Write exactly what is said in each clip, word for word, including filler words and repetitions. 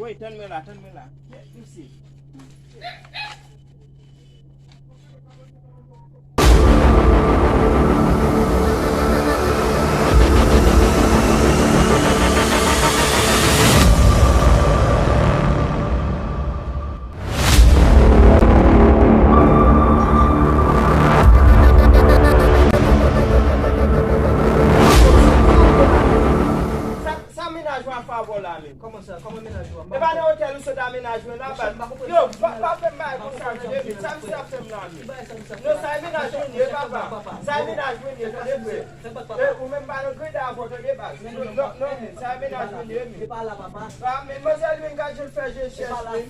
Wi, tann mwen la, tann mwen la. Kèt, misye. Sa, sa mennaj ou ap fè avè w la menm? Kòman sa? Kòman mennaj ou a? E pa nan otèl ou sot a mennaj mwen la, baz. Yo, pa, pa fè m bagay konsa, tande, men. Sa misye ap fè m la menm? Non, sa e mennaj mwen ye, papa. Sa e mennaj mwen ye, tande, frè. E ou menm pa nan kredi avè w, tande, baz. Non, non, non, men. Sa e mennaj mwen ye, men. E pa la, papa. Ah, men manzèl menm, gad jan l fè je chèch, men.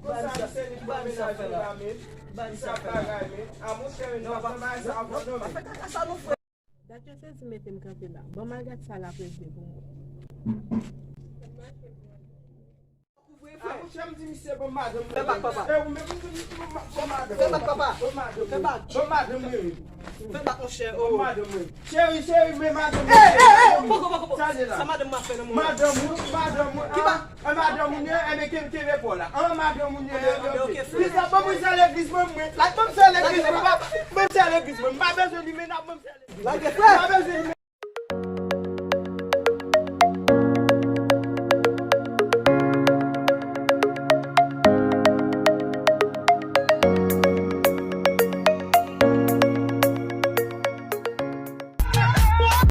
Konsa, misye li pran mennaj mwen la, men. Misye ap bagay, men. Ah, monchè, men, nou pa fè bagay sa avè w, non, men. Dat yo sezi mete m kanpe la. Ban m al gad sa l ap regle pou mwen. Ah, monchè, m di misye, bon, madanm mwen. Fè bak, papa. E, ou menm, m di misye, bon, ma-, bon, madanm. Fè bak, papa. Bon, madanm mwen. Fè bak. Bon, madanm mwen. Fè bak, monchè. Bon, madanm mwen. Cheri, cheri, men madanm mwen. Ey, ey, ey, poko, poko, poko. Sa madanm mwen ap fè nan moman? Madanm ou, madanm ou. Ki ba- An madanm ou ye, enben ke, kenbe pa w la. An madanm ou ye, enben, ok. Plis la, ban mwen sè legliz mwen, mwen. Ban mwen sè legliz mwen, papa. Ban mwen sè legliz mwen. M pa bezwen li, men ban mwen sè legliz mwen. Lage frè. M pa bezwen li, men.